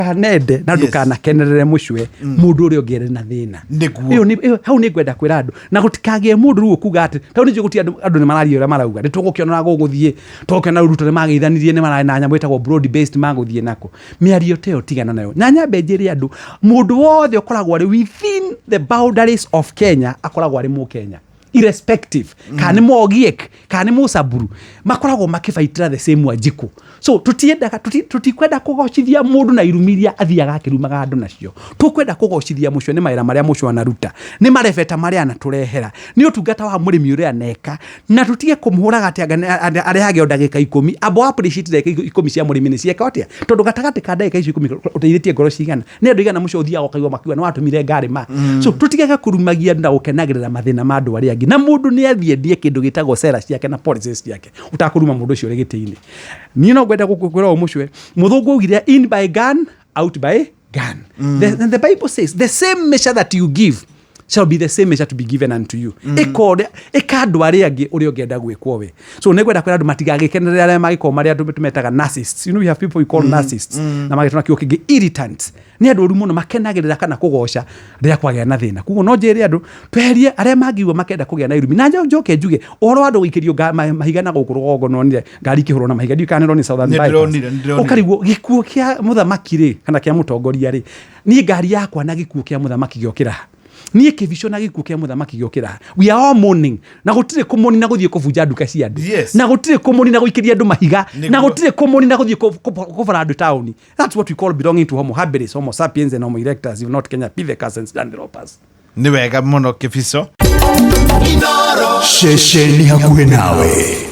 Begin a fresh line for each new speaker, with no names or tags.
Ndũkanende na ndũkanakenerere mũcwe mũndũ ũrĩa ũngĩ arĩ na thĩna.
Nĩguo.
Ĩyo hau nĩ ngwenda kwĩra andũ na gũtikagĩe mũndũ rĩu ũkuga atĩ tondũ nĩ njũĩ gũtirĩ andũ nĩ mararia ũrĩa marauga, nĩ tũgũkĩona gũgũthiĩ, tũgũkĩona Ruto nĩ mageithanirie, nĩ mararĩ na nyamũ ĩtagwo broad based magũthiĩ nako. Mĩario ta ĩyo tigana nayo. Na nyambe njĩre andũ, mũndũ wothe ũkoragwo arĩ within the boundaries of Kenya akoragwo arĩ Mũkenya irrespective kana nĩ Mogiek kana nĩ Mũsamburu, makoragwo makĩbaitĩra the same Wanjikũ. So tũtiendaga, tũtikwenda kũgocithia mũndũ na irumi iria athiaga akĩrumaga andũ nacio. Tũkwenda kũgocithia mũcio nĩ mawĩra marĩa mũcio anaruta, nĩ marebeta marĩa anatũrehera, nĩ ũtungata wa mũrĩmi ũrĩa aneka, na tũtige kũmũhũraga atĩ anga arehage o ndagĩka 10. Amba appreciate ndagĩka 10 cia mũrĩmi nĩ cieka atĩa, tondũ gatagatĩ ka ndagĩka icio 10 ũteithĩtie ngoro cigana, nĩ andũ igana mũcio ũthiaga ũkaigua makiuga nĩ watũmire ngarĩma. So tũtigage kũrumagia andũ na gũkenagĩrĩra mathĩna ma andũ arĩa angĩ, na mũndũ nĩ athiĩ endie kĩndũ gĩtagwo sera ciake na policies ciake ũtakũruma mũndũ ũcio ũrĩ gĩtĩ-inĩ. Niĩ no ngwenda kwĩra ũũ, mũcwe mũthũngũ augire, "In by gun, out by gun." And the Bible says the same measure that you give shall be the same measure to be given unto you. Ĩka ũrĩa, ĩka andũ arĩa angĩ ũrĩa ũngĩenda gwĩkwo we. So nĩ ngwenda kwĩra andũ matigagĩkenerere arĩa magĩkorwo marĩ andũ tũmetaga narcissists. You know we have people we call narcissists, na magĩtwo na kiugo kĩngĩ irritants. Nĩ andũ oru mũno, makenagĩrĩra kana kũgoca rĩrĩa kwagĩa na thĩna. Koguo no njĩre andũ tweherie arĩa mangĩigua makenda kũgĩa na irumi. Na njoke njuge ũhoro wa andũ gũikĩrio mahiga na gũkũ rũgongo, nonire ngari ikĩhũrwo na mahiga, ndiũĩ kana nĩũronire Southern
Nĩ
Bypass.
ndĩronire, nĩ ndĩronire.
Ũkarigwo gĩkuũ kĩa mũthamaki rĩ, kana kĩa mũtongoria rĩ, niĩ ngari yakwa na gĩkuũ kĩa mũthamaki gĩokĩra ha? Niĩ kĩbico na gĩkuũ kĩa mũthamaki gĩokĩra ha? We are all mourning, na gũtirĩ kũmoni na gũthiĩ kũbunja nduka cia andũ, na gũtirĩ kũmoni na gũikĩria andũ mahiga, na gũtirĩ kũmoni na gũthiĩ kũbara andũ taũni. That's what we call belonging to Homo habilis, Homo sapiens and Homo erectus, if not Kenya Pithecus and Sahelanthropus.
Nĩ wega mũno, Kĩbico.
Ceceni hakuhĩ nawe.